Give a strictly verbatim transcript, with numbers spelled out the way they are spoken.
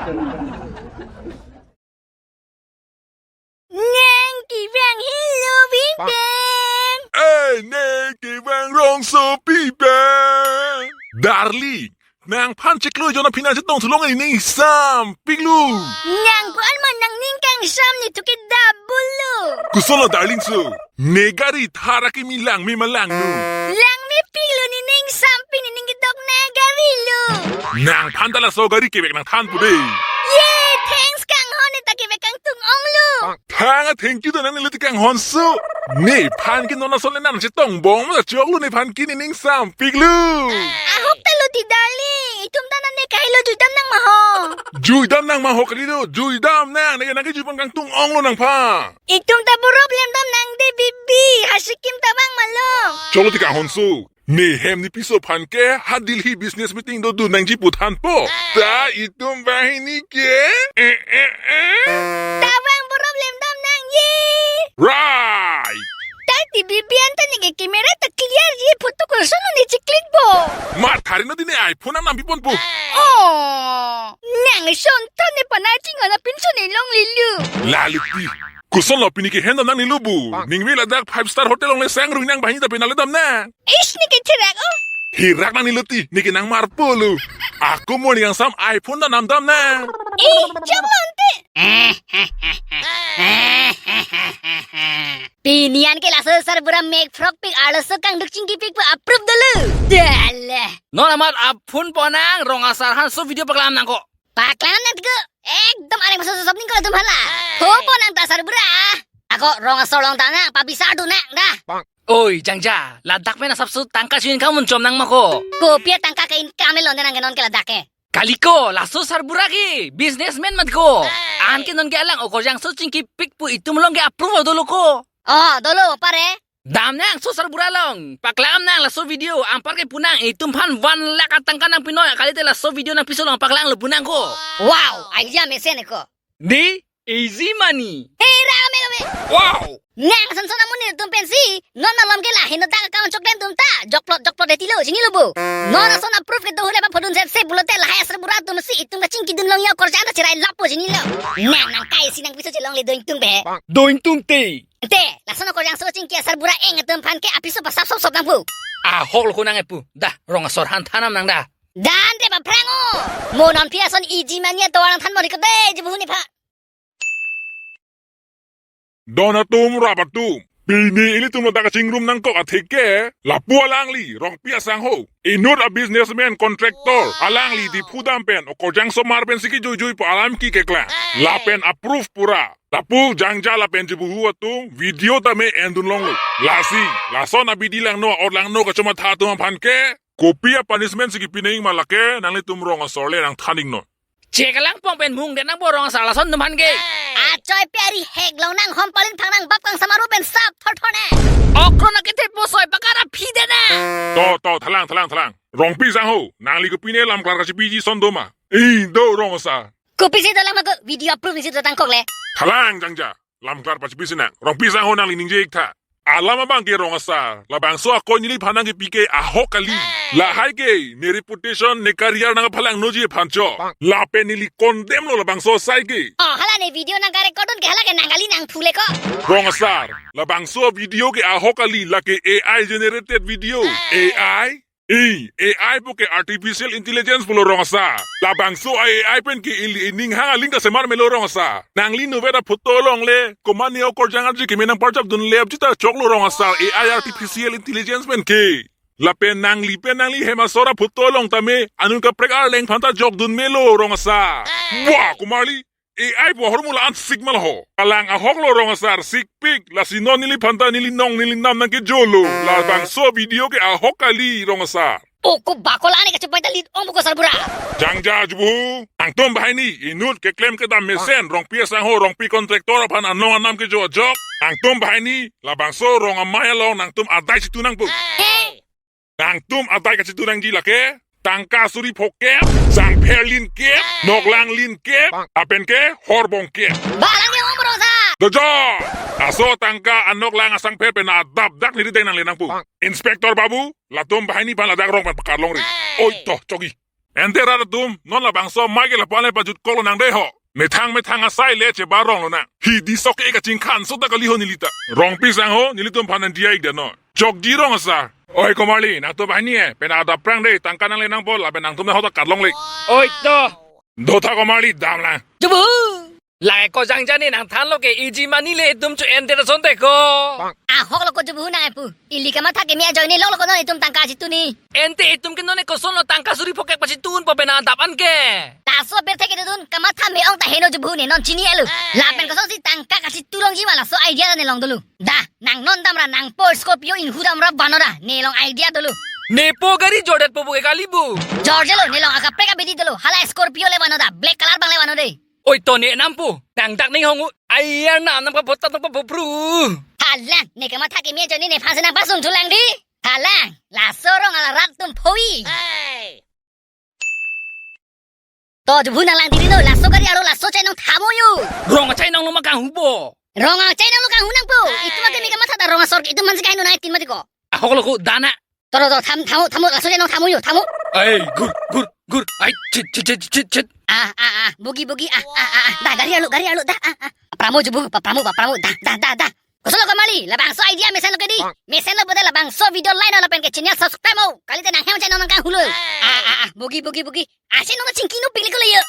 Neng kevang helo Bipeng. Eh, neng kevang Rongsopi pen. Darling, nangphan chiklo jona phi nangchetong thulong ne ning sampiklo. Nangphan ma nangning kangsam ne thu ke double lo. Kosonlo darling so? Ne gari Thar akimi langme ma langno? Langmepiklo, ne ning sampik, ne ning kedok na gari lo. Nangphan ta laso gari kevek nangthanpo dei. Ye, thanks kanghon, ne ta kevek kangtung onglo. Thang a thank you do nang, neli ti kanghon so. Nephan ke non ason le nangchetong bom la choklo, nephan ke ne ning sampiklo. Ahok ta lo ti darling, itum ta nang ne kahelo, juidam nang ma ho. Juidam nang ma ho kali lo, juidam nang, ne nang kejui pon kangtung onglo nangphan. Itum ta problem dam nang de bibi, ha Sikkim ta vang ma lo. Choklo ti kanghon so. Ne hem ne piso aphan ke ha Delhi business meeting dodun nangji pu thanpo. Ta itum banghini ke. Eh, eh, eh. Ta vang problem dam nang ye. Right. Ta ti bibi anta ne ke camera ta clear ye, photo koson ne chiklik po. Ma tharin no di ne iPhone nang nampi ponpo. Oh. Nang son to ne panai ching ana pin son ne longlelo. Lalo ti. Kosonlo pini ke hem dam nangnelo bo? Ningve ladak five star hotel along le sang rui nang banghini ta penang le dam nang. Ish, ne ke thirak o. Thirak nangnelo ti, ne ke nang marpo lo. Ako mo ne kangsam iPhone ta namdam nang. Eh, jam lonte. Pini an ke laso sarbura mek phrokpik arloso kangduk chingkipik pu approve dolo. Dale. Non amat aphun ponang, rong asar aphan so video paklang nang ko. Paklang nang tiko. Ekdom areng masuk sosop ning ko tum hala. Ho ponang ta sarbura. Ako rong asor long ta nang, pabisar do nang da. Oi, jangja, ladak pen asapso tangka si income mun chom nang ma ko. Kopi atangka ke income lo nang ke non ke ladak ke. Kali ko, laso sarbura ke businessman mat ko. An ke non ke alang Okorjangso chingkipik pu itum along ke approve dolo ko. Oh, dolo pare. Dam nang so sarbura along, paklang nang laso video, anpar ke punang itum aphan one lakh atangka nangpinoi, kalite laso video nangpiso along paklanglo punang ko. Wow, idea mesen ko. Di, easy money. Hey, rame, rame. Wow. Nang ason son amonit atum pensi, non malom ke lahai no dak account chokdem atum ta jokplot jokplot detilo, chinilo bo. Non ason approve kedo hule ba phodun sep sep pulote lahai asarbura atum si itum kachingkidun long ya Okorjang ta cherai lapo, chinilo. Nang nangkai si nangpiso chelongle do ingtung be. Do ingtung te. Te, lason Okorjangso chingki asarbura eng atum aphan ke apiso pasap sop sop nangpu. Ahok lo ko nang epu. Da, rong asor aphan thanam nang da. Dan te ba phrang o. Mo non phi ason easy money atovar nangthan mo ri ko de, jibu huni pha. Don atum rap atum. Pini ilitum ladak kachingrum nangkok atheke, lapu alangli, Rongpi asangho. Inut a businessman contractor, alangli Diphu dam pen, Okorjangso mar pensi kejuijui pu alam keklang. Lapen approve pura. Lapu jangja lapen jibuhu atum, video tame endun longlo. Lasi, lason abidi langno, or langno kachomatha atum aphan ke, kopi a punishment si kipi nang ma lake, nanglitum rong asor le nangthan iknon. Cheklang pong pen mung det nang bo rong asar lason atum aphan ke. Achoi pe ari hek long nang hom palin phang nang bap kang samaru pen sap thor thor ne. Okron akethe po soi pakara phi det nang. To, to, thalang, thalang, thalang. Rongpi asangho, nangli kopine lam klar kachipiji ason do ma? Eh, do rong asar. Kopisi dolang ma ko video approve si dotang kok le. Thalang jangja. Lam klar pachipisi nang. Rongpi asangho nangli ningje ik tha. Alam abang ke rong asar. Labangso akoi neliphan nangkepi ke ahok kali. Lahai ke, ne reputation, ne career nangpalangnoji aphan chot. Lapen neli condemn lo labangso asai ke. Oh, hala ne video nangkarecord un ke hala ke nang kali nangthu le ko. Rong asar. Labangso video ke ahok kali, lake A I generated video. A I? Eh, A I pu ke artificial intelligence pulo rong asar. Labangso A I pen ke ili ining hang aling kasemar melo rong asar. Nangli nuvet aphoto longle, komat ne Okorjang arje keme nangparjap dunle apjuta choklo rong asar, A I artificial intelligence pen ke. Lapen nangli pen nangli hem asor aphoto long tame, anun kaprek arleng phanta jokdun melo rong asar. Wah, komarli, A I pu ahormu la-an sik ma laho. Kalang ahok lo rong asar, sikpik, lasi non neliphanta neli nong neli nam nangkejolo. Labangso video ke ahok kali rong asar. O ko bakol ane kachepai ta lit ong ko sarbura. Jangja jibuhu. Nangtum banghini, inut keklem kedam mesen, Rongpi asangho, Rongpi contractor aphan anong anam kejo ajok. Nangtum banghini, labangso rong amei along nangtum adai chitu nangpo. Hey! Nangtum adai kachitu nangji lake, tangka suri phokep, sangpher lin kep, noklang lin kep, lapen ke horbong kep. Balang ke om rong asar. Dojo! Laso tangka anoklang asangpher pen adap dak niri deng nangle nangpo. Inspector babu, latum banghini aphan ladak rong pen pakar longri. Oi to, chogi. Ante rat atum, non labangso mai ke lapu-an le pajutkoklo nang dei ho. Methang methang asai le chebaronglo nang. Hi di sok ke kachingkhan so ta kali ho neli ta. Rongpi sang ho, nelitum aphan anti-ik det non. Chokji rong asar. Oi komarli, nangtum banghini e, penang adap prang dei, tangka nangle nangpo, lapen nangtum nang ho ta katlongle. Oi to. Dotha komarli, damlang. Jubu. Lake ko jangjani nangthanlo ke iji mani le itum chu ente ta sonte ko. Ahoklo ko jubu nang epu. Ili kamatha keme ajoine loklo ko non itum tangka chituni. Ente itum ke non e kosonlo tangka suri phokek pachitunpo penang adap an ke. Laso birthe kedodun kamatha me-ong ta heno jubu ne non chini elu. Lapen kosonsi tangka kachiturongji ma laso idea ta ne long dolo. Da, nang non damra nangpo Scorpio inghu damra vano da, ne long idea dolo. Nepo gari jordetpo bu ke kali bu. Jordetlo, ne long akaprek abidi dolo. Hala Scorpio le vano da, black color abang le vano dei. Oi to ne nampu, nang dak ning hong u, ai ya na nang pa bota nang pa bopru. Halang, ne kamatha keme ajoine nephan si nangpasung thulang dei. Halang, laso rong ala rat atum phoi. To jubu nanglang diri no, laso gari aro laso chai nang thamo yo. Rong achai nanglo ma kanghu bo. Rong achai nanglo kanghu nangpo. Itum ake me kamatha ta rong asor ke itum mansi kaheno nang itin mati ko. Ahoklo ko dana. To to to tham thamo thamo laso chai nang thamo yo, thamo. Ai, gur, gur, gur. Ai, chit, chit, chit, chit, chit. Ah ah ah, bogi bogi ah ah ah ah. Da gari arlo, gari arlo da ah ah. Pramo jubu, pa pramo, pa pramo da da da da. Kosonlo komarli, labangso idea mesenlo ke dei. Mesenlo pulote labangso video like non lapen ke channel subscribe mo. Kalite nang hem chai nang kanghulo. Ah ah ah, bogi bogi bogi. Achai nang chingki nangpiklo ko le yo.